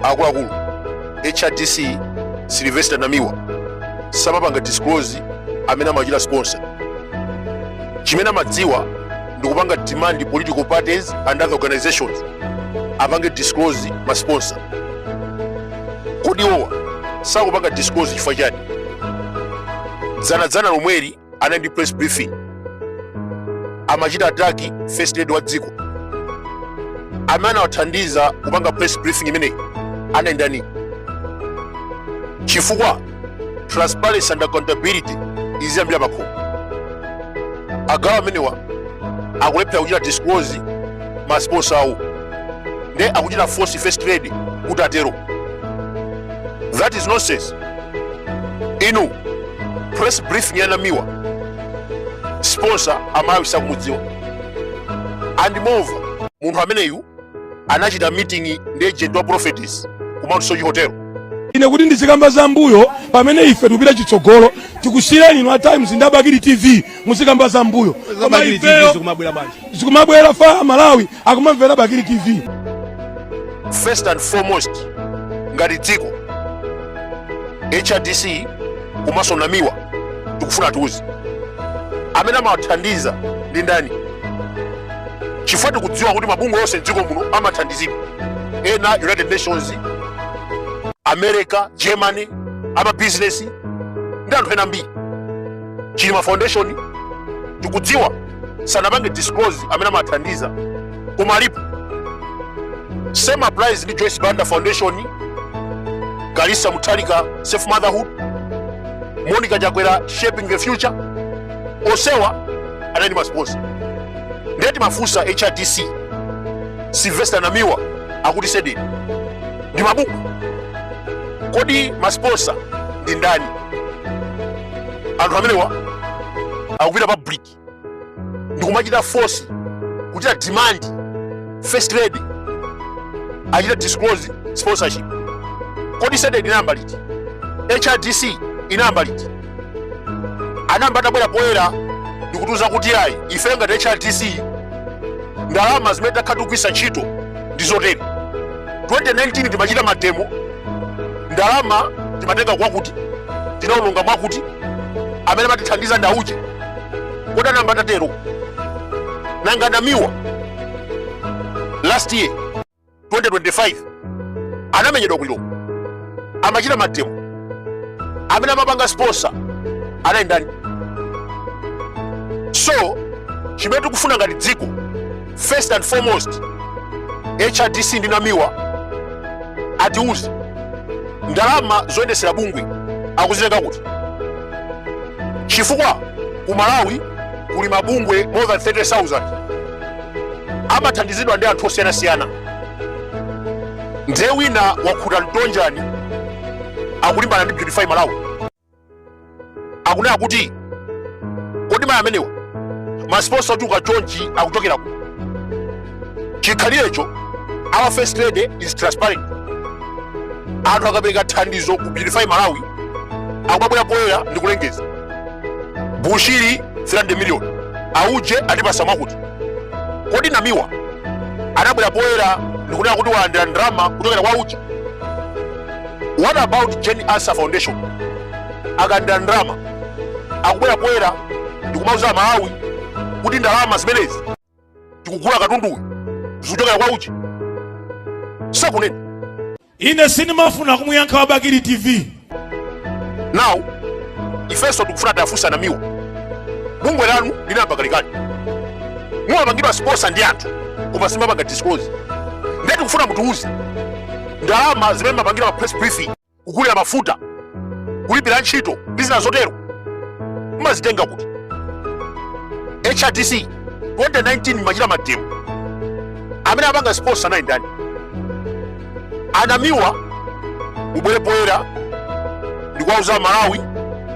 Akuluakulu, HRDC, Sylvester Namiwa samapanga disclose amene amachita sponsor. Chimene amadziwa ndikupanga demand political parties and other organizations apange disclose ma sponsor. Kodi iwowa sakupanga disclose chifukwa chani? Dzanadzana lomweli anali ndi press briefing, amachita attack First Lady wa dziko. Amene anawathandiza kupanga press briefing imeneyi anali ndani? Chifukwa transparency and accountability iziyambira pakhomo. Agalu amenewa akulephera kuchita disclose ma sponsor awo, nde akuchita force First Lady kuti atero. That is nonsense. Inu, press briefing ya Namiwa, sponsor Amalawi sakumudziwa. And moreover, munthu ameneyu anachita meeting ndi agent wa Prophetess ku Mount Soche Hotel. Ine kuti ndizikamba za mbuyo pamene ife tikupita chitsogolo? Tikusiyireni inu a Times ndi a Bakili TV muzikamba za mbuyo, koma Bakili TV ifeyo zikumabwera bwanji? Zikumabwera fa Malawi akumamvera Bakili TV. First and foremost, ngati dziko, HRDC komanso Namiwa, tikufuna tiuze amene amawathandiza ndi ndani, chifukwa tikudziwa kuti mabungwe onse mdziko muno amathandizidwa, ena United Nations, America, Germany, amabizinesi ndi anthu ena ambiri. Chilima Foundation tikudziwa sanapange disclose amene amathandiza, koma alipo. Same applies ndi Joyce Banda Foundation, Kalisa Mutharika Safe Motherhood, Monica Chakwera Shaping the Future. Onsewa anali ndi masponsor. Ndiye timafunsa HRDC, Sylvester Namiwa akuti CDEDI ndi mabungwe, kodi masponsor ndi ndani? Anthu amenewa akupita public ndikumachita force, kuchita demand First Lady achita disclose sponsorship. Kodi CDEDI inayamba liti? HRDC inayamba liti? Anayamba atabwera poyera ndikutiuza kuti ayi, ife ngati HRDC ndalama zimene takhala tikugwiritsa ntchito ndi zotere. 2019 timachita mademo, ndalama timatenga kwakuti, tinaononga mwakuti, amene amatithandiza ndi auje. Kodi anayamba atatero? Nanga Namiwa last year 2025 anamenyedwa ku Lilongwe, amachita mademo, amene amapanga sponsor anali ndani? So chimene tikufuna ngati dziko, first and foremost, HRDC ndi Namiwa atiuze ndalama zoyendesera bungwe akuzitenga kuti, chifukwa ku Malawi kuli mabungwe more than 30,000 amathandizidwa ndi anthu osiyanasiyana. Ndiye wina wakhuta mtonjani, akulimbana ndi Beautify Malawi, akunena kuti kodi mayi amenewa masponsor ochuluka chonchi akuchokera ku? Chikhalirecho our First Lady is transparent. Anthu akapereka thandizo ku Beautify Malawi akumabwera poyera ndi kulengeza, Bushiri 300 million, auje atipasa mwakuti. Kodi Namiwa anabwera poyera ndikunena kuti walandira ndalama kuchokera kwa auje? What about Jane Ansah Foundation? Akalandira ndalama akubwera poyera ndikumauza Malawi kuti ndalama zimenezi tikugula katunduyu zikuchokera kwa uchi? Sakunena. Ine sindimafuna kumuyankha wa Bakili TV. Now ifenso tikufuna tiafunsa Namiwa, bungwe lanu linayamba kalekale, mumapangidwa sponsor ndi anthu koma simapanga disclose. Ndiye tikufuna mutiuze ndalama zimene mapangira ma press briefing, kugulira mafuta, kulipira ntchito ndi zina zotero, mumazitenga kuti? HRDC 2019 machita mademo, amene apanga sponsor anali ndani? Anamiwa, mubwere poyera ndikuwauza Malawi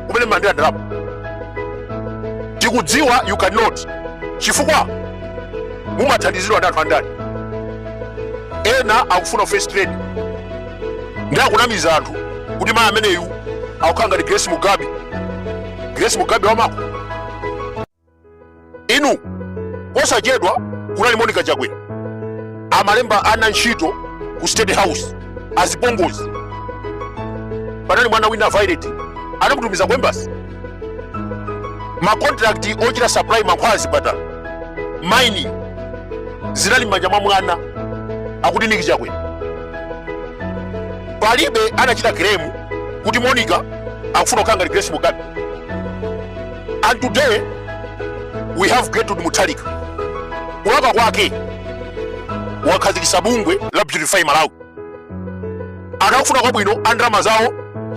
kumene mmalandira ndalama. Tikudziwa you cannot, chifukwa mumathandizidwa ndi anthu andani. Ena akufuna First Lady ndi akunamiza anthu kuti mayi ameneyu akukhala ngati Grace Mugabe. Grace Mugabe wamako inu. Posachedwa kunali Monica Chakwera amalemba ana ntchito ku State House. Azipongozi, panali mwana wina Violet, anamutumiza ku embassy. Makontrakti ochita supply mankhwala zipatala, mining, zinali m'manja mwa mwana akuti Nick Chakwera. Palibe anachita claim kuti Monica akufuna kukhala ngati Grace Mugabe. And today we have Gertrude Mutharika. Kulakwa kwake wakhazikitsa bungwe la Beautify Malawi. Anthu akufuna kwabwino a ndalama zawo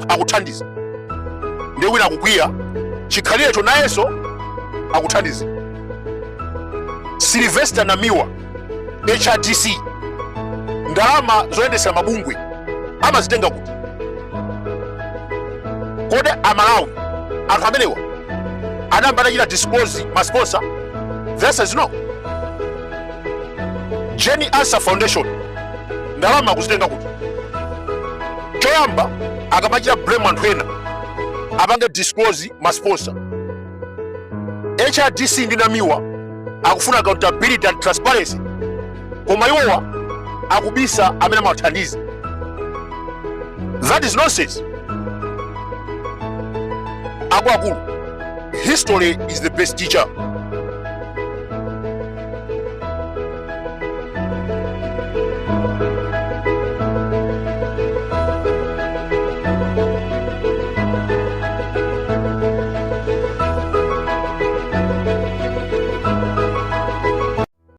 akuthandiza, ndiye wina akukwiya chikhalirecho nayenso akuthandiza. Sylvester Namiwa, HRDC, ndalama zoyendesera mabungwe amazitenga kuti? Kodi Amalawi, anthu amenewa anayamba anachita disclose ma sponsor? The answer is no. Jane Ansah Foundation, ndalama akuzitenga kuti? Choyamba, akamachita blame anthu ena, apange disclose ma sponsor. HRDC ndi Namiwa akufuna accountability and transparency, koma iwowa akubisa amene amawathandiza. That is nonsense. Akuluakulu, history is the best teacher.